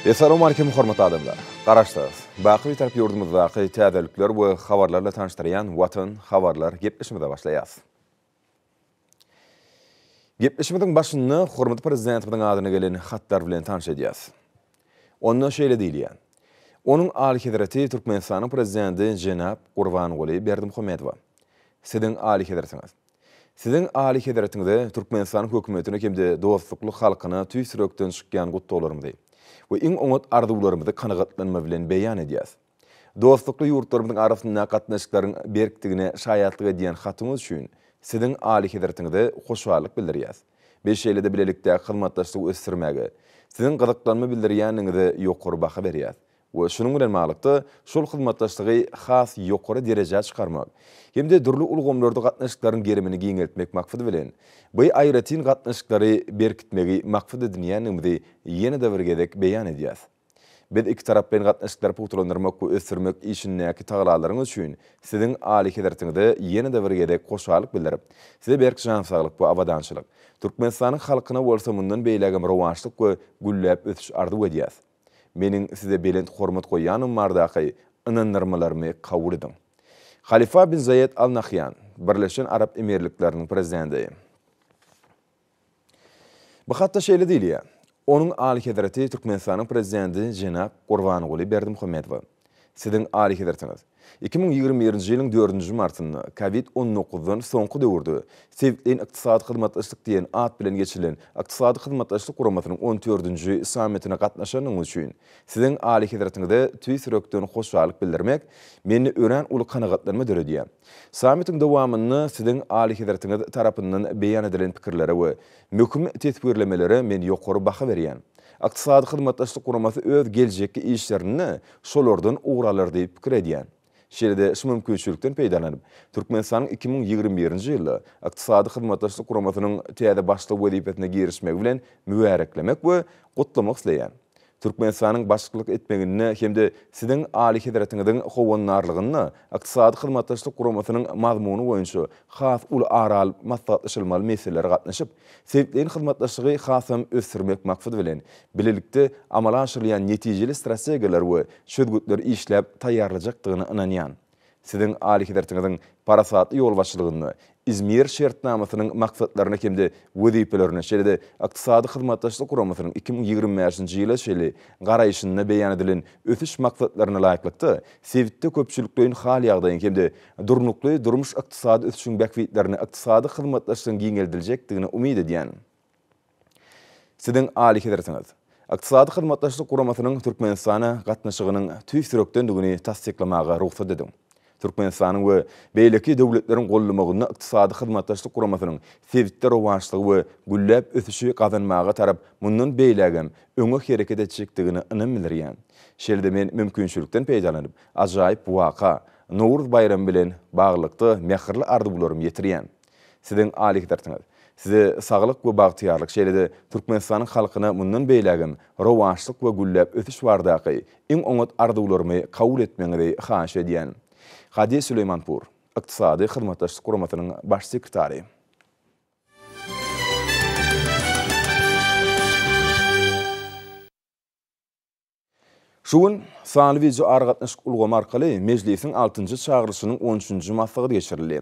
Essalawmalikim hormatly adamlar! Garaşsyz, baky Bitarap ýurdumyzdaky täzelikler we habarlar bilen tanyşdyrýan Watan habarlar gepleşigimize başlaýas. Gepleşigimiziň başynda hormatly Prezidentimiziň adyna gelen hatlar bilen tanyş edýäs. Onda şeýle diýilýär, Onuň Alyhezreti Türkmenistanyň Prezidenti jenap Gurbanguly Berdimuhamedowa. Siziň Alyhezretiňiz! Siziň Alyhezretiňize, Türkmenistanyň Hökümetine hem-de dostlukly halkyna tüýs ýürekden çykýan gutlaglarymyzy we iň oňat arzuwlarymyzy kanagatlanma bilen beýan edýäs. Dostlukly ýurtlarymyzyň arasyndaky gatnaşyklaryň berkdigine şaýatlyk edýän hatyňyz üçin Siziň Alyhezretiňize hoşallyk bildirýäs. Biz şeýle-de bilelikdäki hyzmatdaşlygy ösdürmäge Siziň gyzyklanma bildirýändigiňize ýokary baha berýäs. We şunuň bilen baglylykda, şol hyzmatdaşlygy has ýokary derejä çykarmak hem-de dürli ulgamlarda gatnaşyklaryň gerimini giňeltmek maksady bilen, bu aýratyn gatnaşyklary berkitmegi maksat edinýändigimizi ýene-de bir gezek beýan edýäs. Biz ikitaraplaýyn gatnaşyklary pugtalandyrmak we ösdürmek işindäki tagalalaryňyz üçin Siziň Alyhezretiňize ýene-de bir gezek hoşallyk bildirip, Size berk jan saglyk we abadançylyk, Türkmenistanyň halkyna bolsa mundan beýlägem rowaçlyk we gülläp ösüş arzuw edýäs. Meniň size belent hormat goýýanym bardaky ynandyrmalarymy kabul ediň. Halifa bin Zaýed Al Nahýan, Birleşen Arap Emirlikleriniň Prezidenti. Bu hatda şeýle diýilýär, Onuň Alyhezreti Türkmenistanyň Prezidenti jenap Gurbanguly Berdimuhamedowa. Siziň Alyhezretiňiz, 2021-nji ýylyň dördünji martynda Covid on dokuzdan soňky döwürde Sebitleýin ykdysady hyzmatdaşlyk diýen at bilen geçirilen Ykdysady Hyzmatdaşlyk Guramasynyň on dördünji sammitine gatnaşandygyňyz üçin Siziň Alyhezretiňize tüýs ýürekden hoşallyk bildirmek mende örän uly kanagatlanma döredýär. Sammitiň dowamynda Siziň Alyhezretiňiz tarapyndan beýan edilen pikirlere we möhüm teswirlemelere men ýokary baha berýän. Ykdysady Hyzmatdaşlyk Guramasy öz geljekki işlerinde şolardan ugur alar diýip pikir edýän. Şeýle-de şu mümkinçilikden peýdalanyp, Türkmenistanyň 2021-nji ýylda Ykdysady Hyzmatdaşlyk Guramasynyň täze başlygy wezipesine girişmegi bilen mübäreklemek we gutlamak isleýän. Türkmenistanyň başlyklyk etmeginde hem-de Siziň Alyhezretiňiziň howandarlygynda Ykdysady Hyzmatdaşlyk Guramasynyň mazmuny boýunça has uly ara alyp maslahatlaşylmaly meselelere gatnaşyp, sebitleýin hyzmatdaşlygy hasam ösdürmek maksady bilen, bilelikde amala aşyrylýan netijeli strategiýalary we çözgütleri işläp taýýarlajakdygyna ynanýan. Siziň Alyhezretiňiziň parasatly ýolbaşçylygynda Izmir şertnamasynyň maksatlaryna hem-de wezipelerine, şeýle-de Ykdysady Hyzmatdaşlyk Guramasynyň 2025-nji ýyla çenli garaýşynda beýan edilen ösüş maksatlaryna laýyklykda, sebitde köpçülikleýin hal-ýagdaýyň hem-de durnukly durmuş-ykdysady ösüşiň bähbitlerine ykdysady hyzmatdaşlygyň giňeldiljekdigine umyt edýän. Siziň Alyhezretiňiz, Ykdysady Hyzmatdaşlyk Guramasynyň Türkmenistana gatnaşygynyň tüýs ýürekdendigini tassyklamaga rugsat ediň. Türkmenistanyň we beýleki döwletleriň goldamagynda Ykdysady Hyzmatdaşlyk Guramasynyň sebitde rowaçlygy we gülläp ösüşi gazanmaga tarap mundan beýlägem öňe hereket etjekdigine ynam bildirýän. Şeýle-de men mümkinçilikden peýdalanyp, ajaýyp waka, Nowruz baýramy bilen baglylykda mähirli arzuwlarymy ýetirýän. Siziň Alyhezretiňiz, Size saglyk we bagtyýarlyk, şeýle-de Türkmenistanyň halkyna mundan beýlägem rowaçlyk we gülläp ösüş baradaky iň oňat arzuwlarymy kabul etmegiňizi haýyş edýän. Hadi Süleýmanpur, Ykdysady Hyzmatdaşlyk Guramasynyň Baş sekretary. Şu gün sanly wideoaragatnaşyk ulgamy arkaly Mejlisiň altynjy çagyrylyşynyň on üçünji maslahaty geçirildi.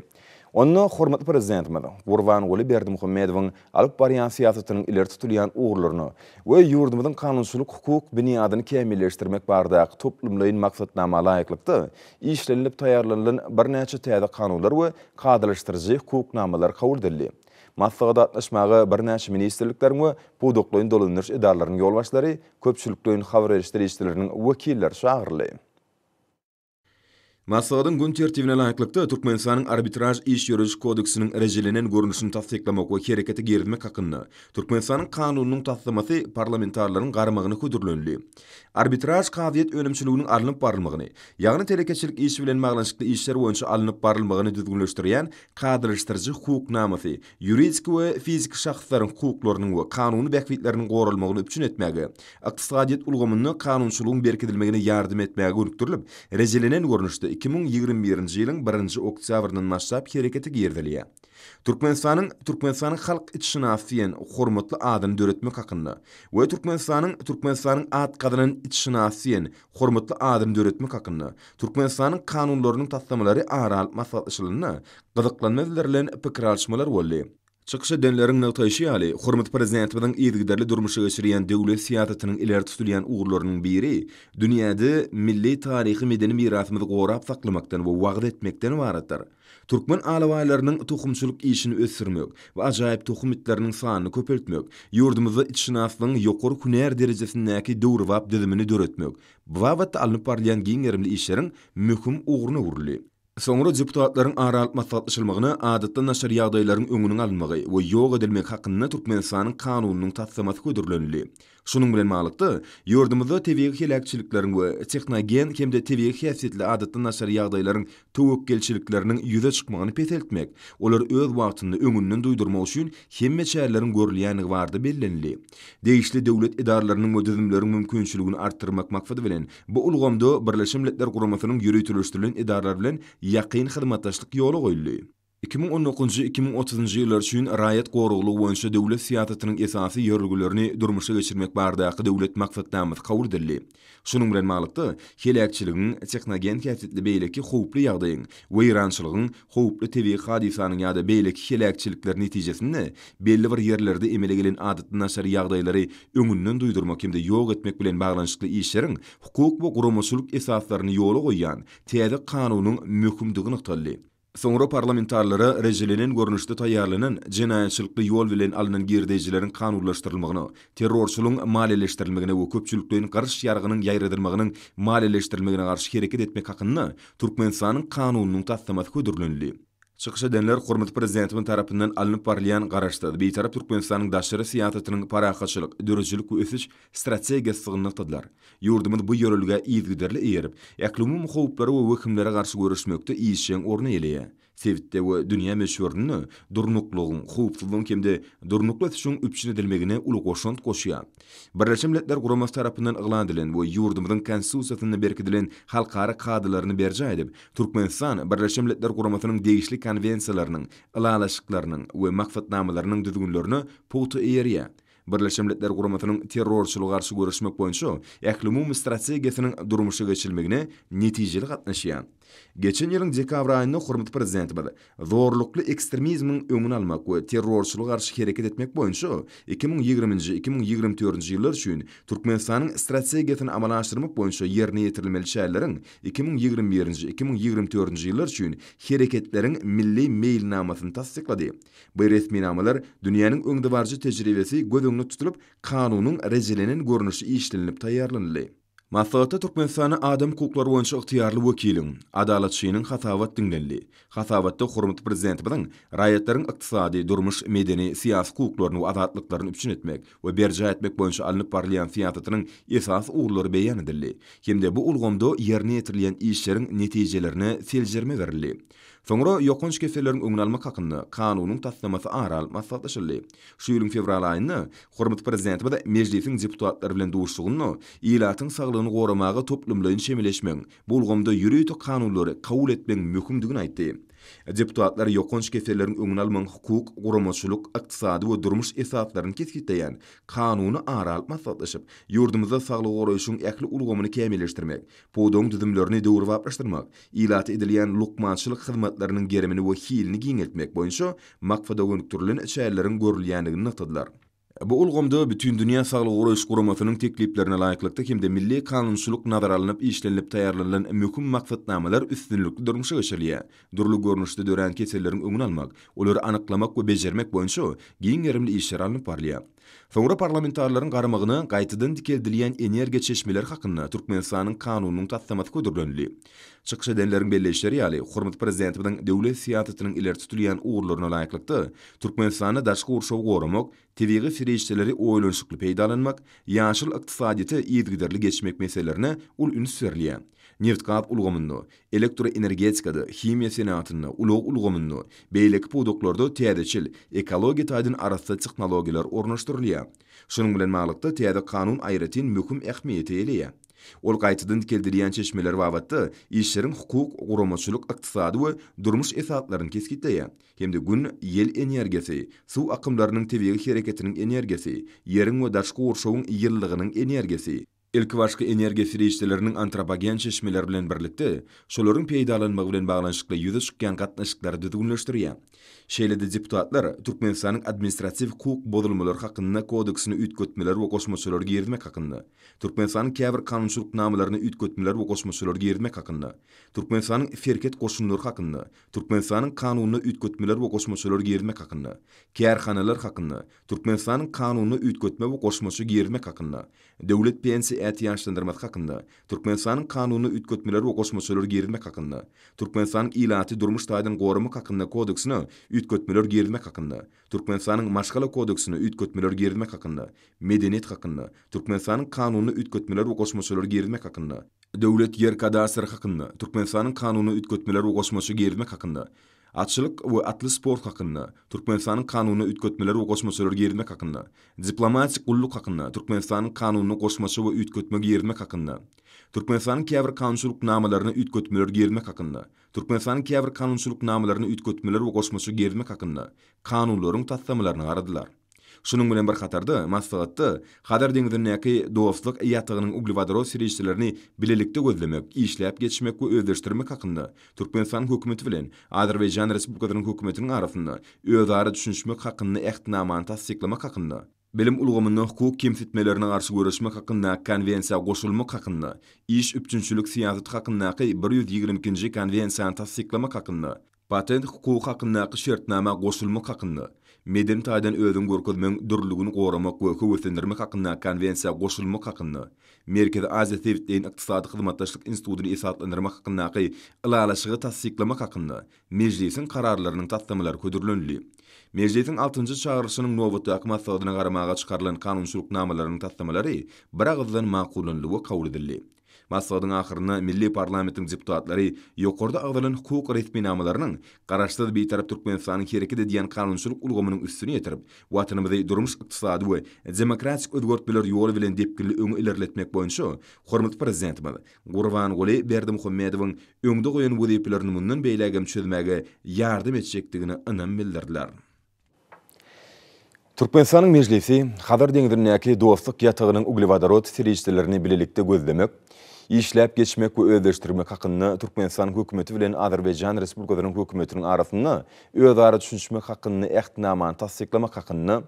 Onda hormatly Prezidentimiz Gurbanguly Berdimuhamedowyň alyp barýan syýasatynyň ileri tutulýan ugurlaryna we ýurdumyzyň kanunçylyk-hukuk binýadyny kämilleşdirmek baradaky toplumlaýyn maksatnama laýyklykda işlenilip taýýarlanylan birnäçe täze kanunlar we kadalaşdyryjy hukuk namalar kabul edildi. Maslahata gatnaşmaga birnäçe ministrlikleriň we pudaklaýyn dolandyryş edaralarynyň ýolbaşçylary, köpçülikleýin habar beriş serişdeleriniň wekilleri çagyryldy. Maslahatyň gün tertibine laýyklykda, Türkmenistanyň Arbitraž iş ýörediş kodeksiniň rejelenen görnüşini tassyklamak we herekete girizmek hakynda Türkmenistanyň Kanunynyň taslamasy parlamentarileriň garamagyna hödürlenildi. Arbitraž kazyýet önümçiliginiň alnyp barylmagyny, ýagny telekeçilik işi bilen baglanyşykly işler boýunça alnyp barylmagyny düzgünleşdirýän kadalaşdyryjy hukuk namasy, ýuridik we fiziki şahslaryň hukuklarynyň we kanuny bähbitleriniň goralmagyny üpjün etmäge, ykdysadyýet ulgamynda kanunçylygyň berkidilmegine ýardam etmäge gönükdirilip, rejelenen görnüşde 2021-nji ýylyň birinji oktýabryndan başlap herekete girizilýär. Türkmenistanyň Türkmenistanyň halk itşynasy diýen hormatly adyny döretmek hakynda we Türkmenistanyň Türkmenistanyň at gazanan itşynasy diýen hormatly adyny döretmek hakynda Türkmenistanyň Kanunlarynyň taslamalary ara alyp maslahatlaşylanda, gyzyklanma bildirilen pikir alyşmalar boldy. Çykyş edenleriň nygtaýşy ýaly, hormatly Prezidentimiziň yzygiderli durmuşa geçirýän döwlet syýasatynyň ileri tutulýan ugurlarynyň biri dünýäde milli taryhy-medeni mirasymyzy gorap saklamakdan we wagyz etmekden ybaratdyr. Türkmen alabaýlarynyň tohumçylyk işini ösdürmek we ajaýyp tohum itleriniň sanyny köpeltmek, ýurdumyzda itşynaslygyň ýokary hünär derejesindäki döwrebap düzümini döretmek bu babatda alnyp barylýan giň gerimli işleriň möhüm ugruna öwrüldi. Soňra deputatlaryň ara alyp maslahatlaşylmagyna Adatdan daşary ýagdaýlaryň öňüniň alynmagy we ýok edilmegi hakynda Türkmenistanyň Kanunynyň taslamasy hödürlenildi. Şunuň bilen baglylykda, ýurdumyzda tebigy heläkçilikleriň we tehnogen hem-de tebigy häsiýetli adatdan daşary ýagdaýlaryň töwekgelçilikleriniň ýüze çykmagyny peseltmek, olary öz wagtynda öňünden duýdurmak üçin hemme çäreleriň görülýändigi barada bellenildi. Degişli döwlet edaralarynyň we düzümleriň mümkinçiligini artdyrmak maksady bilen, bu ulgamda Birleşen Milletler Guramasynyň ýöriteleşdirilen edaralary bilen ýakyn hyzmatdaşlyk ýola goýuldy. 2019-njy, 2030-njy ýyllar üçin raýat goraglygy boýunça döwlet syýasatynyň esasy ýörelgelerini durmuşa geçirmek baradaky döwlet maksatnamasy kabul edildi. Şunuň bilen baglylykda, heläkçiligiň, tehnogen häsiýetli beýleki howply ýagdaýyň, weýrançylygyň, howply tebigy hadysanyň ýa-da beýleki heläkçilikler netijesinde belli bir ýerlerde emele gelen adatdan daşary ýagdaýlary öňünden duýdurmak hem-de ýok etmek bilen baglanyşykly işleriň hukuk we guramaçylyk esaslaryny ýola goýýan täze kanunyň möhümdigi nygtaldy. Soňra parlamentarilere rejelenen görnüşde taýýarlanan jenaýatçylykly ýol bilen alnan girdejileriň kanunlaşdyrylmagyna, terrorçylygyň maliýeleşdirilmegine we köpçülikleýin gyryş ýargynyň ýaýradylmagynyň maliýeleşdirilmegine garşy hereket etmek hakynda Türkmenistanyň Kanunynyň taslamasy hödürlenildi. Çykyş edenler hormatly Prezidentimiz tarapyndan alnyp barylýan Garaşsyz, Bitarap Türkmenistanyň daşary syýasatynyň parahatçylyk, döredijilik we ösüş strategiýasydygyny nygtadylar. Ýurdumyz bu ýörelgä yzygiderli eýerip, ählumumy howplara we wehimlere garşy göreşmekde işjeň orun eýeleýär. Sebitde we dünýä möçberinde durnuklygyň, howpsuzlygyň hem-de durnukly ösüşiň üpjün edilmegine uly goşant goşýar. Birleşen Milletler Guramasy tarapyndan yglan edilen we ýurdumyzyň Konstitusiýasynda berkidilen halkara kadalaryny berjaý edip, Türkmenistan Birleşen Milletler Guramasynyň degişli konwensiýalarynyň, ylalaşyklarynyň we maksatnamalarynyň düzgünlerine pugta eýerýär. Birleşen Milletler Guramasynyň terrorçylyga garşy göreşmek boýunça ählumumy strategiýasynyň durmuşa geçirilmegine netijeli gatnaşýar. Geçen ýylyň dekabr aýynda hormatly Prezidentimiz zorlukly ekstremizmiň öňüni almak we terrorçylyga garşy hereket etmek boýunça 2020-nji, 2024-nji ýyllar üçin Türkmenistanyň strategiýasyny amala aşyrmak boýunça ýerine ýetirilmeli çäreleriň 2021-nji, 2024-nji ýyllar üçin Hereketleriň milli meýilnamasyny tassyklady. Bu resminamalar dünýäniň öňdebaryjy tejribesi göz öňünde tutulyp, kanunyň rejelenen görnüşi işlenilip taýýarlanyldy. Maslahatda Türkmenistanda adam hukuklary boýunça ygtyýarly wekiliň, Adalatçynyň hasabat diňlenildi. Hasabatda hormatly Prezidentimiziň raýatlaryň ykdysady, durmuş, medeni, syýasy hukuklaryny we azatlyklaryny üpjün etmek we berjaý etmek boýunça alnyp barylýan syýasatynyň esasy ugurlary beýan edildi hem-de bu ulgamda ýerine ýetirilýän işleriň netijelerine seljerme berildi. Soňra ýokanç keselleriň öňüni almak hakynda Kanunyň taslamasy ara alyp maslahatlaşyldy. Şu ýylyň fewral aýynda hormatly Prezidentimiz Mejlisiň deputatlary bilen duşuşygynda ilatyň saglygyny goramaga toplumlaýyn çemeleşmegiň, bu ulgamda ýörite kanunlary kabul etmegiň möhümdigini aýtdy. Deputatlar ýokanç keselleriň öňüni almagyň hukuk, guramaçylyk, ykdysady we durmuş esaslaryny kesgitleýän Kanuny ara alyp maslahatlaşyp, ýurdumyzda saglygy goraýşyň ähli ulgamyny kämilleşdirmek, pudagyň düzümlerini döwrebaplaşdyrmak, ilata edilýän lukmançylyk hyzmatlarynyň gerimini we hilini giňeltmek boýunça maksada gönükdirilen çäreleriň görülýändigini nygtadylar. Bu ulgamda Bütindünýä Saglygy Goraýyş Guramasynyň tekliplerine laýyklykda hem-de milli kanunçylyk nazara alnyp işlenilip taýýarlanylan möhüm maksatnamalar üstünlikli durmuşa geçirilýär. Dürli görnüşde dörän keselleriň öňüni almak, olary anyklamak we bejermek boýunça giň gerimli işler alnyp barylýar. Soňra parlamentarileriň garamagyna gaýtadan dikeldilýän energiýa çeşmeleri hakynda Türkmenistanyň Kanunynyň taslamasy hödürlenildi. Çykyş edenleriň belleýişleri ýaly, hormatly Prezidentimiziň döwlet syýasatynyň ileri tutulýan ugurlaryna laýyklykda, Türkmenistanda daşky gurşawy goramak, tebigy serişdeleri oýlanyşykly peýdalanmak, ýaşyl ykdysadyýete yzygiderli geçmek meselelerine uly üns berilýär. Nebitgaz ulgamynda, Elektroenergetikada, himiýa senagatynda, ulag ulgamynda, beýleki pudaklarda täzeçil, ekologiýa taýdan arassa tehnologiýalar ornaşdyrylýar. Şunuň bilen baglylykda, täze kanun aýratyn möhüm ähmiýete eýeleýär. Ol gaýtadan dikeldilýän çeşmeler babatda işleriň hukuk, guramaçylyk, ykdysady we durmuş esaslaryny kesgitleýär hem-de Gün, ýel energiýasy, suw akymlarynyň tebigy hereketiniň energiýasy, ýeriň we daşky gurşawyň ýylylygynyň energiýasy, ilkibaşky energiýa serişdeleriniň antropogen çeşmeleri bilen birlikde, şolaryň peýdalanmagy bilen baglanyşykly ýüze çykýan gatnaşyklary düzgünleşdirýär. Şeýle-de deputatlar Türkmenistanyň Administratiw hukuk bozulmalary hakynda kodeksine üýtgetmeler we goşmaçalar girizmek hakynda, Türkmenistanyň käbir kanunçylyk namalaryna üýtgetmeler we goşmaçalar girizmek hakynda, Türkmenistanyň Serhet goşunlary hakynda, Türkmenistanyň Kanunyna üýtgetmeler we goşmaçalar girizmek hakynda, Kärhanalar hakynda, Türkmenistanyň Kanunyna üýtgetme we goşmaça girizmek hakynda, Döwlet pensiýa ätiýaçlandyrmasy hakynda, Türkmenistanyň Kanunyna üýtgetmeler we goşmaçalar girizmek hakynda, Türkmenistanyň Ilaty durmuş taýdan goramak hakynda kodeksine üýtgetmeler girizmek hakynda, Türkmenistanyň Maşgala kodeksine üýtgetmeler girizmek hakynda, Medeniýet hakynda, Türkmenistanyň Kanunyna üýtgetmeler we goşmaçalar girizmek hakynda, Döwlet ýer kadastry hakynda, Türkmenistanyň Kanunyna üýtgetmeler we goşmaça girizmek hakynda, Atçylyk we atly sport hakynda, Türkmenistanyň Kanunyna üýtgetmeler we goşmaçalar girizmek hakynda, Diplomatik gulluk hakynda, Türkmenistanyň Kanunyna goşmaça we üýtgetme girizmek hakynda, Türkmenistanyň käbir kanunçylyk namalaryna üýtgetmeler girizmek hakynda, Türkmenistanyň käbir kanunçylyk namalaryna üýtgetmeler we goşmaça girizmek hakynda Kanunlaryň taslamalaryna garadylar. Şunuň bilen bir hatarda, maslahatda Hazar deňzindäki Dostluk ýatagynyň uglewodorod serişdelerini bilelikde gözlemek, işläp geçmek we özleşdirmek hakynda Türkmenistanyň Hökümeti bilen Azerbaýjan Respublikasynyň Hökümetiniň arasynda özara düşünişmek hakynda Ähtnamany tassyklamak hakynda, Bilim ulgamynda hukuk kemsitmelerine garşy göreşmek hakyndaky Konwensiýa goşulmak hakynda, Iş üpjünçilik syýasaty hakyndaky 122-nji Konwensiýany tassyklamak hakynda, Patent hukugy hakyndaky şertnama goşulmak hakynda, Medeni taýdan özüňi görkezmegiň dürlüligini goramak we höweslendirmek hakyndaky Konwensiýa goşulmak hakynda, Merkezi Aziýa sebitleýin ykdysady hyzmatdaşlyk institutyny esaslandyrmak hakyndaky Ylalaşygy tassyklamak hakynda Mejlisiň Kararlarynyň taslamalary hödürlenildi. Mejlisiň altynjy çagyryşynyň nobatdaky maslahatyna garamaga çykarylan kanunçylyk namalarynyň taslamalary biragyzdan makullanyldy we kabul edildi. Maslahatyň ahyrynda milli parlamentiň deputatlary ýokarda agzalan hukuk resminamalarynyň Garaşsyz, Bitarap Türkmenistanyň hereket edýän kanunçylyk ulgamynyň üstüni ýetirip, Watanymyzy durmuş-ykdysady we demokratik özgertmeler ýoly bilen depginli öňe ilerletmek boýunça hormatly Prezidentimiz Gurbanguly Berdimuhamedowyň öňde goýan wezipelerini mundan beýlägem çözmäge ýardam etjekdigine ynam bildirdiler. Türkmenistanyň Mejlisi Hazar deňzindäki Dostluk ýatagynyň uglewodorod serişdelerini bilelikde gözlemek, işläp geçmek we özleşdirmek hakynda Türkmenistanyň Hökümeti bilen Azerbaýjan Respublikasynyň Hökümetiniň arasynda özara düşünişmek hakynda Ähtnamany tassyklamak hakynda,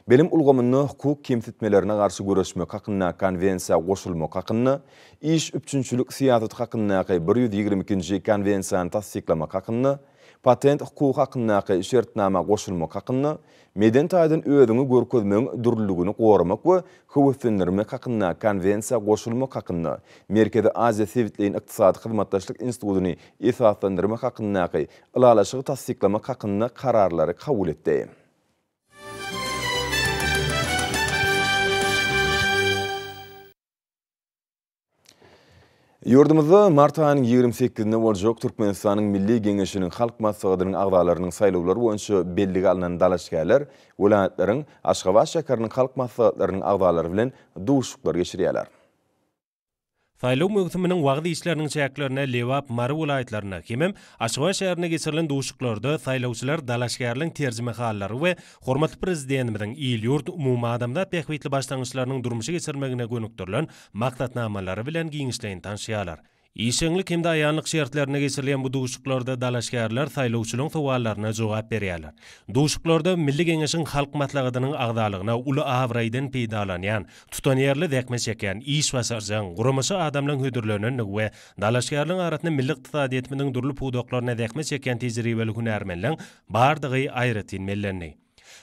Bilim ulgamynda hukuk kemsitmelerine garşy göreşmek hakynda Konwensiýa goşulmak hakynda, Iş üpjünçilik syýasaty hakyndaky 122-nji Konwensiýany tassyklamak hakynda, Patent hukugy hakyndaky şertnama goşulmak hakynda, Medeni taýdan özüňi görkezmegiň dürlüligini goramak we höweslendirmek hakynda Konwensiýa goşulmak hakynda, Merkezi Aziýa sebitleýin ykdysady hyzmatdaşlyk institutyny esaslandyrmak hakyndaky Ylalaşygy tassyklamak hakynda Kararlary kabul etdi. Ýurdumyzda mart aýynyň 28-sinde boljak Türkmenistanyň Milli Geňeşiniň Halk Maslahatynyň agzalarynyň saýlawlary boýunça bellige alnan dalaşgärler welaýatlaryň Aşgabat şäheriniň Halk Maslahatlarynyň agzalary bilen duşuşyklar geçirýärler. Saýlaw möwsüminiň wagyz işleriniň çäklerinde Lebap, Mary welaýatlarynda hemem Aşgabat şäherinde geçirilen duşuşyklarda saýlawçylar dalaşgärleň terjimehallary we hormatly Prezidentimiziň il-ýurt, umumadamzat bähbitli başlangyçlarynyň durmuşa geçirilmegine gönükdirilen maksatnamalary bilen giňişleýin tanşýarlar. Işjeňlik hem-de aýanlyk şertlerinde geçirilýän bu duşuşyklarda dalaşgärler saýlawçylaryň sowallaryna jogap berýärler. Duşuşyklarda Milli Geňeşiň Halk Maslahatynyň agzalygyna uly abraýdan peýdalanýan, tutanýerli zähmet çekýän, işbaşarjaň, guramaçy adamlaryň hödürlenendigi we dalaşgärleriň arasynda milli ykdysadyýetimiziň dürli pudaklarynda zähmet çekýän tejribeli hünärmenleň bardygy aýratyn bellendi.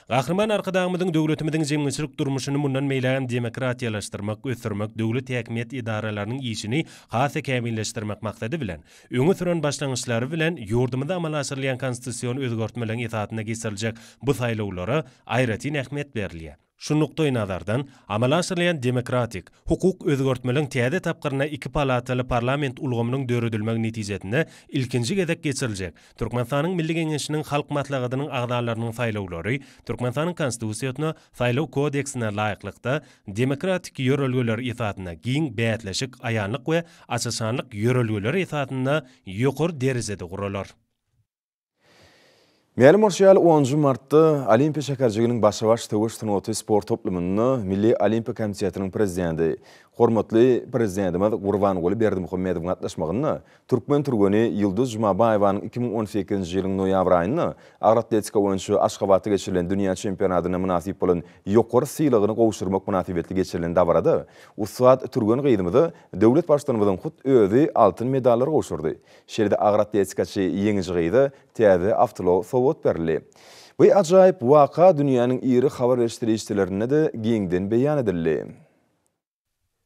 Gahryman Arkadagymyzyň döwletimiziň jemgyýetçilik durmuşyny mundan beýlägem demokratiýalaşdyrmak, ösdürmek, döwlet häkimiýet edaralarynyň işini has-da kämilleşdirmek maksady bilen, öňe süren başlangyçlary bilen ýurdumyzda amala aşyrylýan konstitusion özgertmeleriň esasynda geçiriljek bu saýlawlara aýratyn ähmiýet berilýär. Şu nukdaýnazardan, amala aşyrylýan demokratik, hukuk özgertmeleň täze tapgyrynda iki palataly parlament ulgamynyň döredilmegi netijesinde ilkinji gezek geçiriljek Türkmenistanyň Milli Geňeşiniň Halk Maslahatynyň agzalarynyň saýlawlary Türkmenistanyň Konstitusiýasyna, Saýlaw kodeksine laýyklykda, demokratik ýörelgeler esasynda, giň bäsleşik, aýanlyk we aç-açanlyk ýörelgeleri esasynda ýokary derejede guralar. Mälim bolşy ýaly, onunjy martda Olimpiýa şäherjiginiň başa-baş söweş sungaty sport toplumynda Milli Olimpiýa komitetiniň prezidenti, hormatly Prezidentimiz Gurbanguly Berdimuhamedowyň gatnaşmagynda türkmen türgeni Ýulduz Jumabaýewanyň 2018-nji ýylyň noýabr aýynda agyr atletika boýunça Aşgabatda geçirilen dünýä çempionatynda mynasyp bolan ýokary sylagyny gowşurmak mynasybetli geçirilen dabarada ussat türgen gyzymyza döwlet Baştutanymyzyň hut özi altyn medallary gowşurdy. Şeýle-de agyr atletikaçy ýeňiji gyza täze awtoulag sowgat berildi. Bu ajaýyp waka dünýäniň iri habar beriş serişdelerinde-de giňden beýan edildi.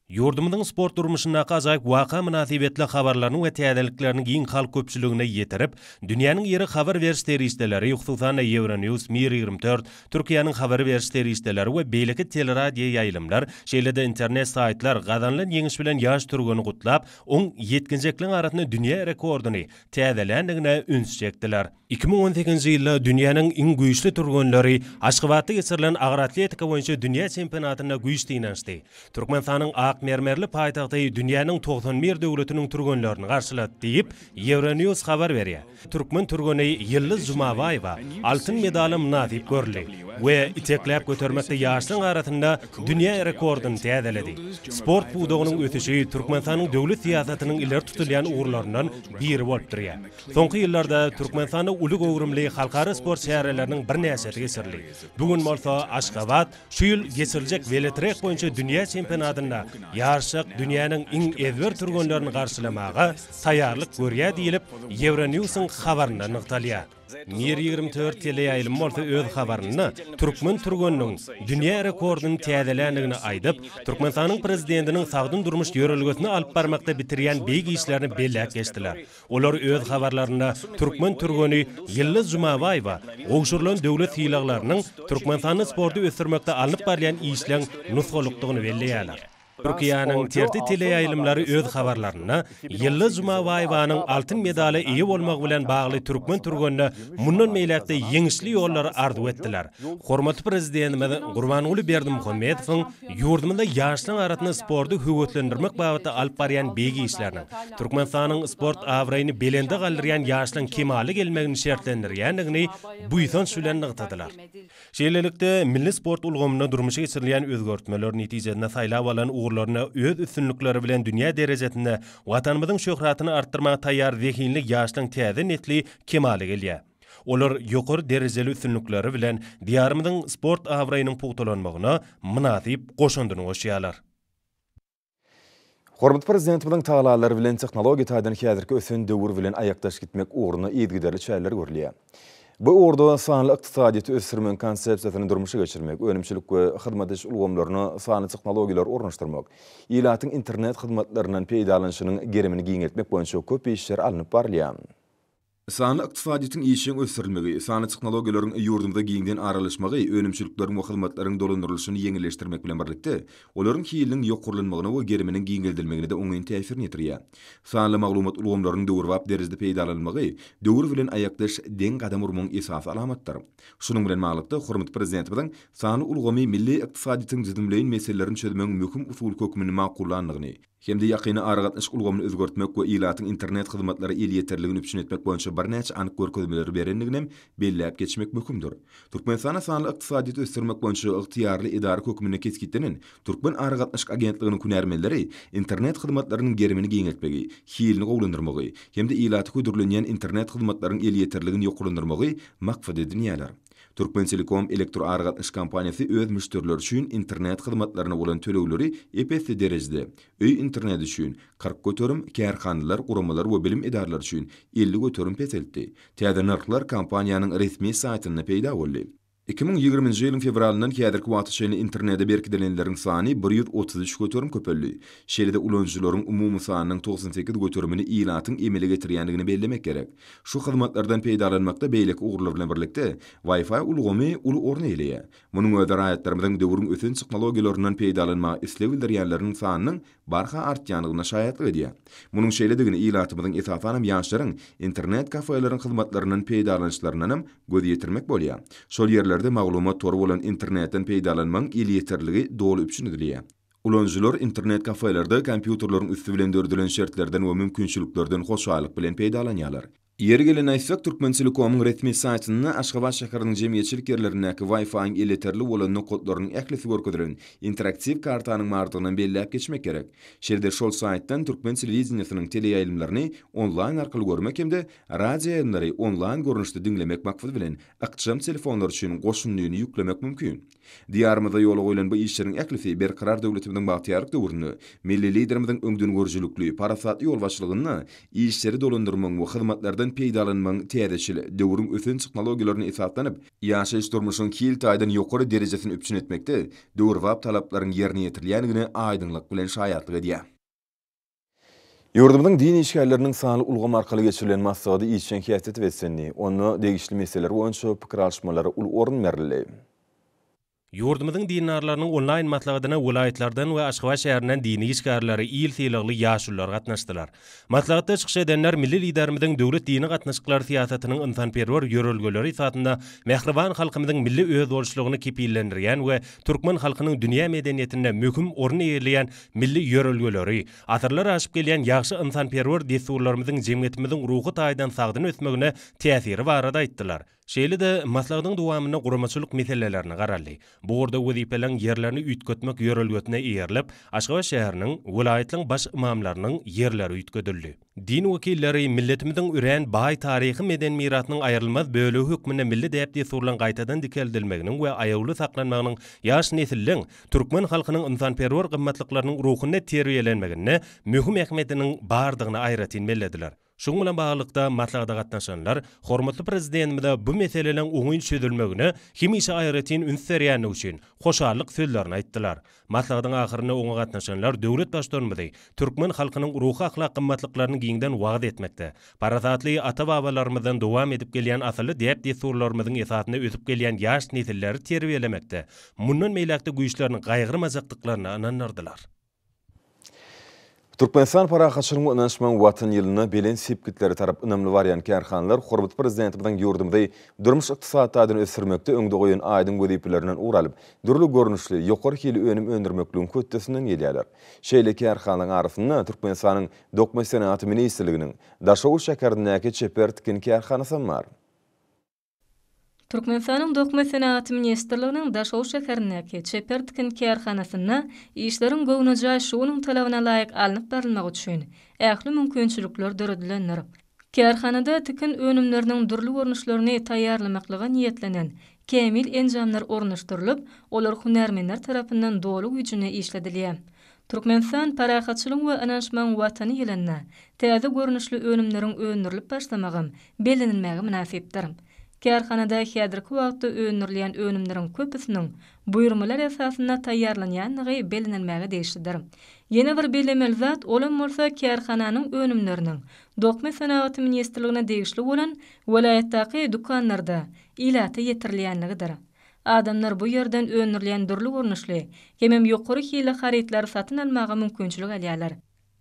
Ýurdumyzyň sport durmuşyndaky ajaýyp waka mynasybetli habarlaryny we täzeliklerini giň halk köpçüligine ýetirip, dünýäniň iri habar beriş serişdeleri, hususan-da, Euronews, Mir 24, Türkiýäniň habar beriş serişdeleri we beýleki teleradioýaýlymlar, şeýle-de internet saýtlar gazanylan ýeňiş bilen ýaş türgeni gutlap, Oň ýetginjekliň arasynda dünýä rekordyny täzeländigine üns çekdiler. 2018-nji ýylda dünýäniň iň güýçli türgenleri Aşgabatda geçirilen agyr atletika boýunça dünýä çempionatynda güýç synanyşdy. Türkmenistanyň ak mermerli paýtagty dünýäniň 91 döwletiniň türgenlerini garşylady diýip, Euronews habar berýär. Türkmen türgeni Ýyldyz Jumabaýewa altyn medala mynasyp görüldi we itekläp götermekde ýaşlaryň arasynda dünýä rekordyny täzeledi. Sport pudagynyň ösüşi Türkmenistanyň döwlet syýasatynyň ileri tutulýan ugurlaryndan biri bolup durýar. Soňky ýyllarda Türkmenistanda uly göwrümli halkara sport çäreleriniň birnäçesi geçirildi. Bu gün bolsa Aşgabat Şu ýyl geçiriljek welotrek boýunça dünýä çempionatynda ýaryşjak dünýäniň iň ezber türgenlerini garşylamaga taýýarlyk görýär diýlip, Euronews-yň habarynda nygtalýar. Mir 24 teleýaýlymy bolsa öz habarynda türkmen türgeniniň dünýä rekordyny täzeländigini aýdyp, Türkmenistanyň Prezidentiniň sagdyn durmuş ýörelgesini alyp barmakda bitirýän beýik işlerini belläp geçdiler. Olar öz habarlarynda türkmen türgeni Ýyldyz Jumabaýewa gowşurylan döwlet sylaglarynyň Türkmenistanda sporty ösdürmekde alnyp barylýan işleň nusgalykdygyny belleýärler. Türkiýäniň TRT teleýaýlymlary öz habarlarynda Ýyldyz Jumabaýewanyň altyn medala eýe bolmagy bilen bagly türkmen türgenine mundan beýläk-de ýeňişli ýollary arzuw etdiler. Hormatly Prezidentimiz Gurbanguly Berdimuhamedowyň Ýurdumyzda ýaşlaryň arasynda sporty höweslendirmek babatda alyp barýan beýik işleriniň, Türkmenistanyň sport abraýyny belende galdyrýan ýaşlaryň kemala gelmegini şertlendirýändigini buýsanç bilen nygtadylar. Şeýlelikde, milli sport ulgamynda durmuşa geçirilýän özgertmeler netijesinde saýlap alan ugurlarynda öz üstünlikleri bilen dünýä derejesinde Watanymyzyň şöhratyny artdyrmaga taýýar zehinli ýaşlaryň täze nesli kemala gelýär. Olar ýokary derejeli üstünlikleri bilen Diýarymyzyň sport abraýynyň pugtalanmagyna mynasyp goşandyny goşýarlar. Hormatly Prezidentimiziň tagallalary bilen tehnologiýa taýdan häzirki ösen döwür bilen aýakdaş gitmek ugrunda yzygiderli çäreler görülýär. Bu ugurda sanly ykdysadyýeti ösdürmegiň konsepsiýasyny durmuşa geçirmek, önümçilik we hyzmat ediş ulgamlaryna sanly tehnologiýalary ornaşdyrmak, ilatyň internet hyzmatlaryndan peýdalanyşynyň gerimini giňeltmek boýunça köp işler alnyp barylýar. Sanly ykdysadyýetiň işjeň ösdürilmegi, sanly tehnologiýalaryň ýurdumyza giňden aralaşmagy önümçilikleriň we hyzmatlaryň dolandyrylyşyny ýeňilleşdirmek bilen birlikde, olaryň hiliniň ýokarlanmagyna we geriminiň giňeldilmegine-de oňyn täsirini ýetirýär. Sanly maglumat ulgamlarynyň döwrebap derejede peýdalanylmagy döwür bilen aýakdaş deň gadam urmagyň esasy alamatydyr. Şunuň bilen baglylykda, hormatly Prezidentimiziň sanly ulgamy milli ykdysadyýetiň düzümleýin meselelerini çözmegiň möhüm usuly hökmünde makullandygyny, hem-de ýakynda aragatnaşyk ulgamyny özgertmek we ilatyň internet hyzmatlara elýeterligini üpjün etmek boýunça birnäçe anyk görkezmeleri berendiginem belläp geçmek möhümdir. Türkmenistanda sanly ykdysadyýeti ösdürmek boýunça ygtyýarly edara hökmünde kesgitlenen Türkmen aragatnaşyk agentliginiň hünärmenleri internet hyzmatlarynyň gerimini giňeltmegi, hilini gowulandyrmagy hem-de ilata hödürlenýän internet hyzmatlaryň elýeterligini ýokarlandyrmagy maksat edinýärler. Türkmentelekom elektroaragatnaşyk kompaniýasy öz müşderileri üçin internet hyzmatlaryna bolan tölegleri ep-esli derejede, öý interneti üçin, 40%, kärhanalar, guramalar we bilim edaralary üçin, 50% peseltdi. Täze nyrhlar kompaniýanyň resmi saýtynda peýda boldy. 2020-nji ýylyň fewralyndan häzirki wagta çenli internete berkidilenleriň sany 133 göterim köpeldi. Şeýle-de ulanyjylaryň umumy sanynyň 98 göterimini ilatyň emele getirýändigini bellemek gerek. Şu hyzmatlardan peýdalanmakda beýleki ugurlar bilen birlikde, Wi-Fi ulgamy uly orun eýeleýär. Munuň özi raýatlarymyzyň döwrüň ösen tehnologiýalaryndan peýdalanmaga isleg bildirýänleriniň sanynyň barha artýandygyna şaýatlyk edýär. Munuň şeýledigini ilatymyzyň, esasanam ýaşlaryň internet kafeleriň hyzmatlaryndan peýdalanyşlaryndanam göz ýetirmek bolýar. Şol ýerlerde maglumat tory bolan internetden peýdalanmagyň elýeterligi doly üpjün edilýär. Ulanyjylar internet kafelerde kompýuterleriň üsti bilen döredilen şertlerden we mümkinçiliklerden hoşallyk bilen peýdalanýarlar. Ýeri gelende aýtsak, Türkmentelekomyň resmi saýtynda Aşgabat şäheriniň jemgyýetçilik ýerlerindäki Wi-Fi-iň elýeterli bolan nokatlarynyň ählisi görkezilen interaktiw kartanyň bardygynam belläp geçmek gerek. Şeýle-de şol saýtdan türkmen telewideniýesiniň teleýaýlymlaryny onlaýn arkaly görmek hem-de radioýaýlymlary onlaýn görnüşde diňlemek maksady bilen ykjam telefonlar üçin goşundyny ýüklemek mümkin. Diýarymyzda ýola goýlan bu işleriň ählisi Berkarar döwletimiziň bagtyýarlyk döwründe Milli Liderimiziň öňdengörüjilikli, parasatly ýolbaşçylygynda işleri dolandyrmagyň we hyzmatlardan peýdalanmagyň täzeçil, döwrüň ösen tehnologiýalaryna esaslanyp, ýaşaýyş-durmuşyň hil taýdan ýokary derejesini üpjün etmekde döwrebap talaplaryň ýerine ýetirilýändigine aýdyňlyk bilen şaýatlyk edýär. Ýurdumyzyň din işgärleriniň sanly ulgam arkaly geçirilen maslahaty işjeň häsiýete beslendi. Onda degişli meseleler boýunça pikir alyşmalara uly orun berildi. Ýurdumyzyň dindarlarynyň onlaýn maslahatyna welaýatlardan we Aşgabat şäherinden dini işgärleri, il sylagly ýaşulular gatnaşdylar. Maslahatda çykyş edenler milli Liderimiziň döwlet dini gatnaşyklar syýasatynyň ynsanperwer ýörelgeleri esasynda mähriban halkymyzyň milli özboluşlygyny kepillendirýän we türkmen halkynyň dünýä medeniýetinde möhüm orun eýeleýän milli ýörelgeleri, asyrlar aşyp gelýän ýagşy ynsanperwer dessurlarymyzyň jemgyýetimiziň ruhy taýdan sagdyn ösmegine täsiri barada aýtdylar. Şeýle-de, maslahatyň dowamynda guramaçylyk meselelerine garaldy. Bu ugurda wezipeleriň ýerlerini üýtgetmek ýörelgesine eýerilip, Aşgabat şäheriniň, welaýatlaryň baş ymamlarynyň ýerleri üýtgedildi. Din wekilleri milletimiziň örän baý taryhy-medeni mirasynyň aýrylmaz bölegi hökmünde milli däp-dessurlaryň gaýtadan dikeldilmeginiň we aýawly saklanmagynyň ýaş nesilleň türkmen halkynyň ynsanperwer gymmatlyklarynyň ruhunda terbiýelenmeginde möhüm ähmiýetiniň bardygyny aýratyn bellediler. Şunuň bilen baglylykda, maslahata gatnaşanlar hormatly Prezidentimize bu meseleleriň oňyn çözülmegine hemişe aýratyn üns berýändigi üçin hoşallyk sözlerini aýtdylar. Maslahatyň ahyrynda oňa gatnaşanlar döwlet Baştutanymyzy türkmen halkynyň ruhy-ahlak gymmatlyklaryny giňden wagyz etmekde, parasatly ata-babalarymyzdan dowam edip gelýän asylly däp-dessurlarymyzyň esasynda ösüp gelýän ýaş nesilleri terbiýelemekde mundan beýläk-de güýçlerini gaýgyrmajakdyklaryna ynandyrdylar. Türkmenistan parahatçylygyň we ynanyşmagyň Watany ýylynda belent sepgitlere tarap ynamly barýan kärhanalar hormatly Prezidentimiziň ýurdumyzy durmuş-ykdysady taýdan ösdürmekde öňde goýan aýdyň wezipelerinden ugur alyp, dürli görnüşli, ýokary hilli önüm öndürmekligiň hötdesinden gelýärler. Şeýle kärhanalaryň arasynda Türkmenistanyň Dokma senagaty ministrliginiň Daşoguz şäherindäki çeper tikin kärhanasy hem bar. Türkmenistanyň Dokma senagaty ministrliginiň Daşoguz şäherindäki çeper tikin kärhanasynda işleriň göwnejaý şu günüň talabyna laýyk alnyp barylmagy üçin ähli mümkinçilikler döredilendir. Kärhanada tikin önümleriniň dürli görnüşlerini taýýarlamaklyga niýetlenen kämil enjamlar ornaşdyrylyp, olar hünärmenler tarapyndan doly güýjünde işledilýär. Türkmenistan parahatçylygyň we ynanyşmagyň Watany ýylynda täze görnüşli önümleriň öndürilip başlamagam bellenilmäge mynasypdyr. Kärhanada häzirki wagtda öndürilýän önümleriň köpüsiniň buýurmalar esasynda taýýarlanýandygy bellenilmäge degişlidir. Ýene bir bellemeli zat, olam bolsa kärhananyň önümleriniň Dokma senagaty ministrligine degişli bolan welaýatdaky dükanlarda ilata ýetirilýänligidir. Adamlar bu ýerden öndürilýän dürli görnüşli hemem ýokary hilli harytlary satyn almaga mümkinçilik alýarlar.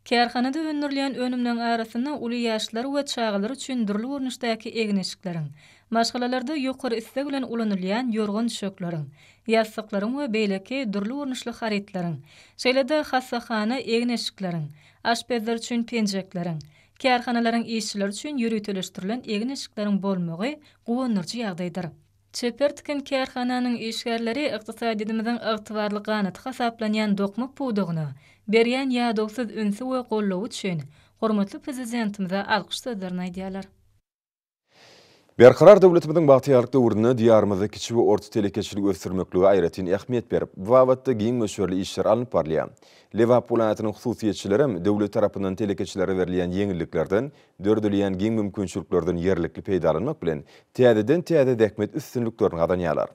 Kärhanada öndürilýän önümleň arasynda uly ýaşlar we çagalar üçin dürli görnüşdäki egin-eşikleriň, maşgalalarda ýokary isleg bilen ulanylýan ýorgan-düşekleriň, ýassyklaryň we beýleki dürli görnüşli harytlaryň, şeýle-de hassahana egin-eşikleriň, aşpezler üçin penjekleriň, kärhanalaryň işçileri üçin ýöriteleşdirilen egin-eşikleriň bolmagy guwandyryjy ýagdaýdyr. Çeper tikin kärhananyň işgärleri ykdysadyýetimiziň ygtybarly ganaty hasaplanýan dokma pudagyna berýän ýadawsyz ünsi we goldawy üçin hormatly Prezidentimize alkyş sözlerini aýdýarlar. Berkarar döwletimiziň bagtyýarlyk döwründe Diýarymyzda kiçi we orta telekeçiligi ösdürmeklige aýratyn ähmiýet berip, bu babatda giň möçberli işler alnyp barylýar. Lebap welaýatynyň hususyýetçilerem döwlet tarapyndan telekeçilere berilýän ýeňilliklerden, döredilýän giň mümkinçiliklerden ýerlikli peýdalanmak bilen, täzeden-täze zähmet üstünliklerini gazanýarlar.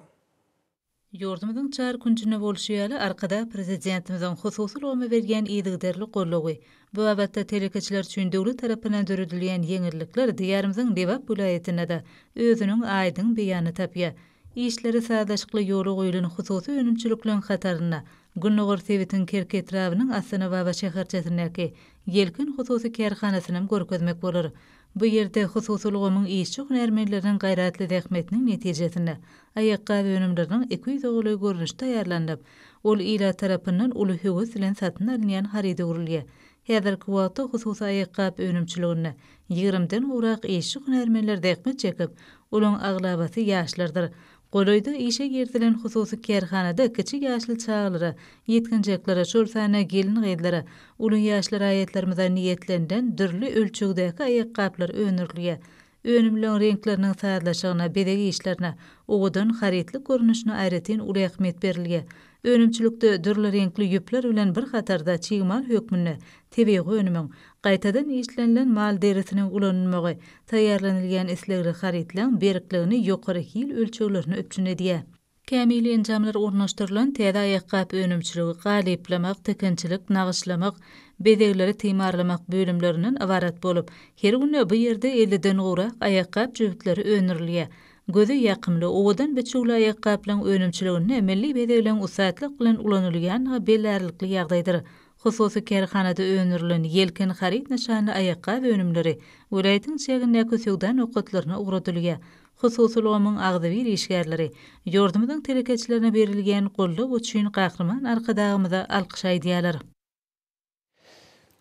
Ýurdumyzyň çar künjünde bolşy ýaly, Arkadag Prezidentimiziň hususy ulgama berýän yzygiderli goldawy, bu babatda telekeçiler üçin döwlet tarapyndan döredilýän ýeňillikler Diýarymyzyň Lebap welaýatynda-da özüniň aýdyň beýanyny tapýar. Işleri sazlaşykly ýola goýlan hususy önümçilikleriň hatarynda gündogar sebitiň Kerki etrabynyň Astanababa şäherçesindäki Ýelken hususy kärhanasynam görkezmek bolar. Bu ýerde hususy ulgamyň işçi-hünärmenleriniň gaýratly zähmetiniň netijesinde aýakgap önümleriniň 200-e golaý görnüşi taýýarlanylyp, ol ilat tarapyndan uly höwes bilen satyn alynýan haryda öwrülýär. Häzirki wagtda hususy aýakgap önümçiliginde ýigrimiden gowrak işçi-hünärmenler zähmet çekip, olaryň aglabasy ýaşlardyr. Golaýda işe girizilen hususy kärhanada kiçi ýaşly çagalara, ýetginjeklere, şol sanda gelin-gyzlara, uly ýaşly raýatlarymyza niýetlenilen dürli ölçegdäki aýakgaplar öndürilýär. Önümleň reňkleriniň sazlaşygyna, bezeg işlerine, owadan harytlyk görnüşine aýratyn uly ähmiýet berilýär. Önümçilikde dürli reňkli ýüpler bilen bir hatarda çig mal hökmünde tebigy önümiň, gaýtadan işlenilen mal derisiniň ulanylmagy taýýarlanylýan islegli harytlaryň berkligini ýokary hil ölçeglerini üpjün edýär. Kämil enjamlar ornaşdyrylan täze aýakgap önümçiligi galyplamak, tikinçilik, nagyşlamak, bezegleri timarlamak bölümlerinden ybarat bolup, her günde bu ýerde elliden gowrak aýakgap jübütleri öndürilýär. Göze ýakymly, owadan biçüwli aýakgaplaryň önümçiliginde milli bezegleriň ussatlyk bilen ulanylýandygy bellärlikli ýagdaýdyr. Hususy kärhanada öndürilen Ýelken haryt nyşanly aýakgap önümleri welaýatyň çägindäki söwda nokatlaryna ugradylýar. Hususy ulgamyň agzybir işgärleri ýurdumyzyň telekeçilerine berilýän goldaw üçin Gahryman Arkadagymyza alkyş aýdýarlar.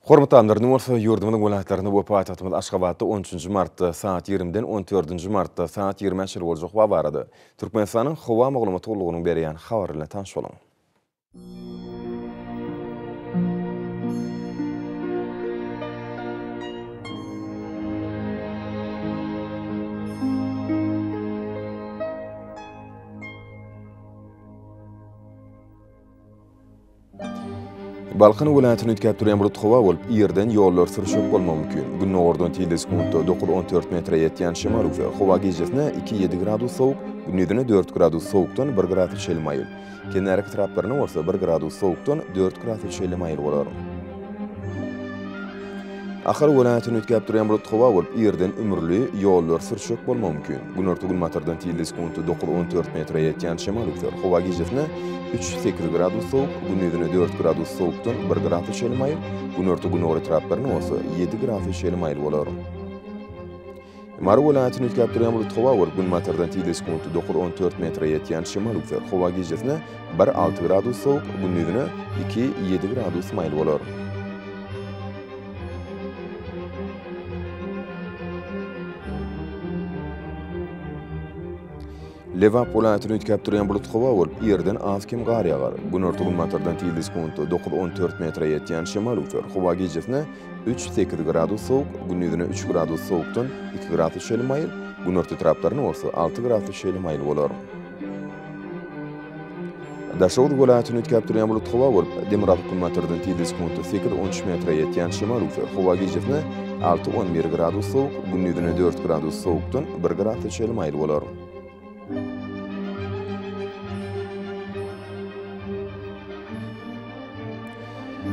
Hormatly adamlar, indi bolsa ýurdumyzyň welaýatlarynda we paýtagtymyz Aşgabatda on üçünji martda sagat ýigrimiden on dördünji martda sagat ýigrimä çenli boljak howa barada Türkmenistanyň Howa maglumat gullugynyň berýän habary bilen tanyş boluň. Balkan welaýatyny üýtgäp durýan bulut howa bolup, irden ýollar sürşek bolmagy mümkin. Gündogardan tizligi sekuntda 9-14 metre ýetýän şemal öwser. Howa gijesine 2-7 gradus sowuk, gündizine 4 gradus sowukdan 1 gradus çenli maýyl. Kenarýaka etraplarynda bolsa 1 gradus sowukdan 4 gradus çenli maýyl bolar. Ahal welaýatyny üýtgäp durýan bulut howa bolup, irden ümürli, ýollar sürçek bolmagy mümkin. Günorta-günbatardan tizligi sekuntda 9-14 metre ýetýän şemal öwser. Howa gijesine 3-8 gradus sowuk, gündizine 4 gradus sowukdan 1 gradus çenli maýyl, günorta-gündogar etraplarynda bolsa 7 gradus çenli maýyl bolar. Mary welaýatyny üýtgäp durýan bulut howa bolup, günbatardan tizligi sekuntda 9-14 metre ýetýän şemal öwser. Howa gijesine 1-6 gradus sowuk, gündizine 2-7 gradus maýyl bolar. Lebap welaýatyny üýtgäp durýan bulut howa bolup, irden az-kem gar ýagar. Günorta-günbatardan tizligi sekuntda 9-14 metre ýetýän şemal öwser. Howa gijesine 3-8 gradus sowuk, gündizine 3 gradus sowukdan 2 gradus çenli maýyl, günorta etraplarynda bolsa 6 gradus çenli maýyl bolar. Daşoguz welaýatyny üýtgäp durýan bulut howa bolup, demirgazyk-günbatardan tizligi sekuntda 8-13 metre ýetýän şemal öwser. Howa gijesine 6-11 gradus sowuk, gündizine 4 gradus sowukdan 1 gradus çenli maýyl bolar.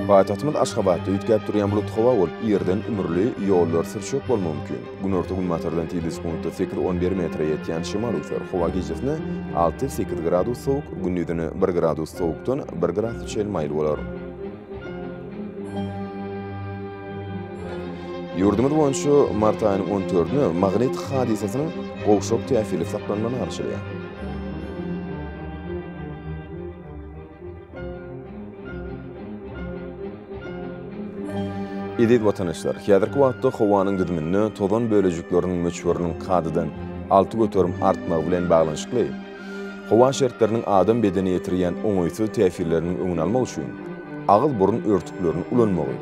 Paýtagtymyz Aşgabatda üýtgäp durýan bulut howa bolup, irden ümürli, ýollar sürçek bolmagy mümkin. Günorta-günbatardan tizligi sekuntda 8-11 metre ýetýän şemal öwser. Howa gijesine 6-8 gradus sowuk, gündizine 1 gradus sowukdan 1 gradus çenli maýyl bolar. Ýurdumyz boýunça mart aýynyň on dördüne magnit hadysasynyň gowşak täsirli saklanmagyna garaşylýar. Eziz watandaşlar, häzirki wagtda howanyň düzüminde tozan bölejikleriniň möçberiniň kadadan 6% artmagy bilen baglanyşykly, howa şertleriniň adam bedenine ýetirýän oňaýsyz täsirleriniň öňüni almak üçin agyz-burun örtüklerini ulanmagy,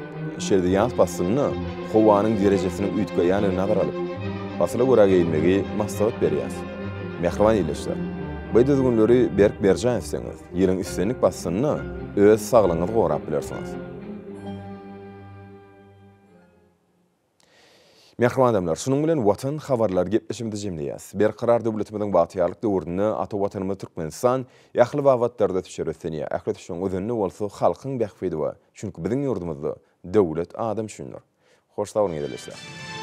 şeýle-de ýaz paslynda howanyň derejesiniň üýtgeýändigini nazara alyp, pasyla görä geýinmegi maslahat berýäris. Mähriban ildeşler, bu düzgünleri berk berjaý etseňiz, ýylyň islendik paslynda öz saglygyňyzy gorap bilersiňiz. Mähriban adamlar, şunuň bilen Watan habarlary gepleşigimizi jemleýäs. Berkarar döwletimiziň bagtyýarlyk döwründe ata Watanymyz Türkmenistan ähli babatlarda ösüşer ösdünýär. Ähli ösüşiň özeninde bolsa halkyň bähbidi bar. Çünki biziň ýurdumyzda döwlet adam üçindir. Hoş sag boluň ildeşler.